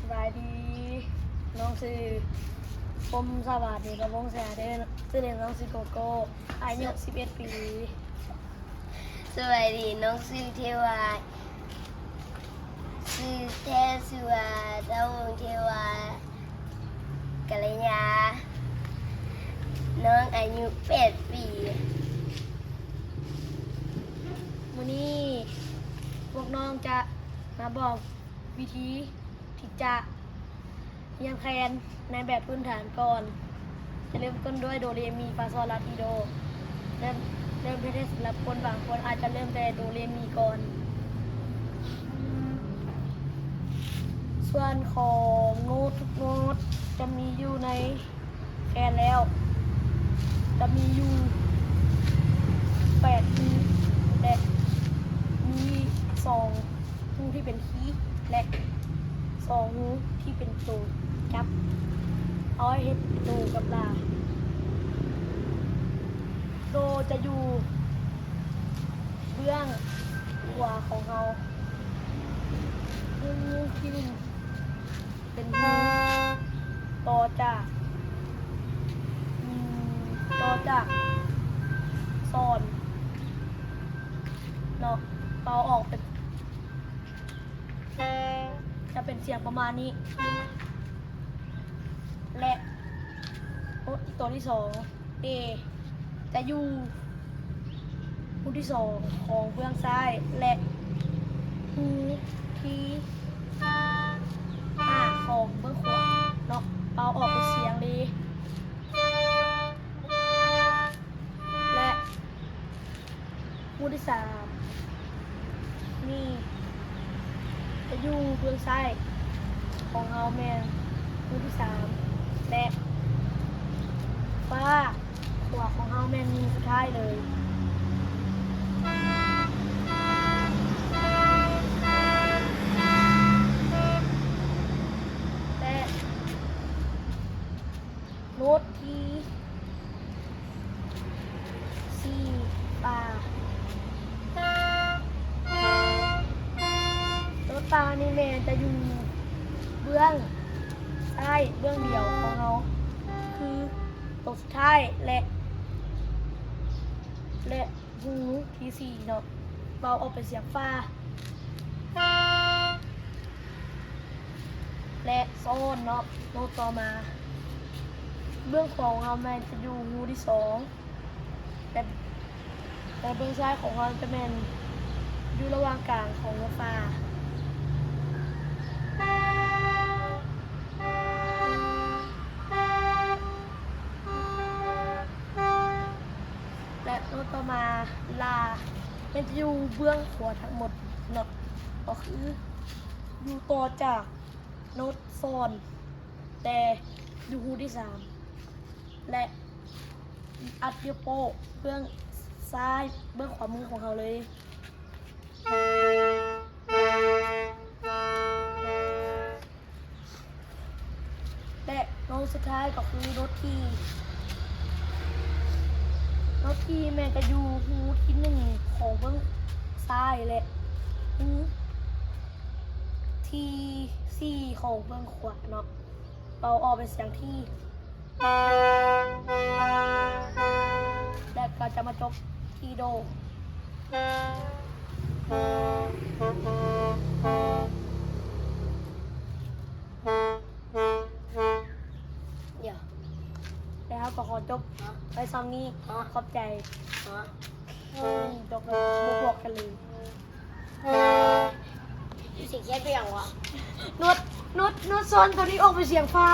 ສະບາຍດີ ນ້ອງຊື່ ພົມສະຫວັດ ເດຊະວົງສະຫຍາເດີ ຊື່ຫຼິ້ນນ້ອງຊື່ໂກໂກ້ ອາຍຸສິບເອັດປີ. ສະບາຍດີ ນ້ອງຊື່ເທວາ ຊື່ແທ້ຊື່ວ່າ ທ້າວວົງເທວາ ກັນລະຍາ ນ້ອງອາຍຸແປດປີ. ມື້ນີ້ພວກນ້ອງຈະມາບອກວິທີທີ່ຈະຮຽນແຄນໃນແບບພື້ນຖານກ່ອນ. ຈະເລີ່ມຕົ້ນດ້ວຍໂດເຣມີຟາຊໍລາທີໂດ. ເລີ່ມ ເລີ່ມແທ້ໆ ສຳລັບຄົນບາງຄົນອາດຈະເລີ່ມແຕ່ໂດເຣມີກ່ອນ. ສ່ວນຂອງໂນ້ດ ທຸກໂນ້ດຈະມີຢູ່ໃນ ແຄນແລ້ວ ຈະມີຢູ່ແປດຮູ ແລະ ມີສອງຮູທີ່ເປັນຄີ ແລະ ສອງຮູທີ່ເປັນໂຕຈັບ ເອົາໄວ້ເຮັດໂຕກັບລາ. ໂດຈະຢູ່ເບື້ອງຂວາຂອງເຮົາ. ຮູທີ່ໜຶ່ງ ເປັນຮູຕໍ່ຈາກ ອືມ ຕໍ່ຈາກ ສອນ ເນາະ ເປົ່າອອກເປັນ ຈະເປັນສຽງປະມານນີ້ ແລະ ໂຕທີ່ສອງ ເອ ຈະຢູ່ຮູທີ່ສອງຂອງເບື້ອງຊ້າຍ ແລະ ຮູທີ່ຫ້າຂອງເບື້ອງຂວາເນາະ ເປົ່າອອກເປັນສຽງເລ ແລະ ຮູທີ່ສາມ ມີ ຈະຢູ່ເບື້ອງຊ້າຍຂອງເຮົາແມ່ນຮູທີ່ສາມ ແລະ ຟາຂວາຂອງເຮົາແມ່ນຮູສຸດທ້າຍເລີຍ. ແລະ ໂນ້ດທີ່ສີ່ ຟາ. ໂນ້ດຟານີ້ແມ່ນຈະຢູ່ເບື້ອງຊ້າຍເບື້ອງດຽວຂອງເຮົາ ຄືໂຕສຸດທ້າຍ ແລະ ແລະ ຮູທີສີ່ເນາະ ເປົ່າອອກເປັນສຽງຟາ ແລະ ຊອນເນາະ. ໂນ້ດຕໍ່ມາ ເບື້ອງຂວາຂອງເຮົາແມ່ນຈະຢູ່ຮູທີສອງ ແລະ ແລະ ເບື້ອງຊ້າຍຂອງເຮົາຈະແມ່ນຢູ່ລະຫວ່າງກາງຂອງໂນ້ດຟາ ແລະ ໂນ້ດຕໍ່ມາ ລາ ແມ່ນຈະຢູ່ເບື້ອງຂວາທັງໝົດເນາະ ກໍຄືຢູ່ຕໍ່ຈາກໂນ້ດຊອນ ແຕ່ຢູ່ຮູທີສາມ ແລະ ອັດດຽວໂປ້ເບື້ອງຊ້າຍ ເບື້ອງຂວາມືຂອງເຮົາເລີຍ. ແລະ ໂນ້ດສຸດທ້າຍກໍຄືໂນ້ດທີ ໂນ້ດທີແມ່ນຈະຢູ່ຮູທີໜຶ່ງຂອງເບື້ອງຊ້າຍ ແລະ ຮູທີສີ່ຂອງເບື້ອງຂວາເນາະ ເປົ່າອອກເປັນສຽງທີ ແລະ ກໍຈະມາຈົບທີ່ໂດ. ດຽວ ແລ້ວເຮົາກໍຂໍຈົບໄວ້ຊ່ຳນີ້. ຂອບໃຈ. ອືມ ຈົບແລ້ວ ບໍ່ບອກກັນເລີຍ. ສຽງແຄນເປັນຫຍັງວະ? ໂນ້ດ ໂນ້ດ ໂນ້ດຊອນໂຕນີ້ອອກເປັນສຽງຟາ.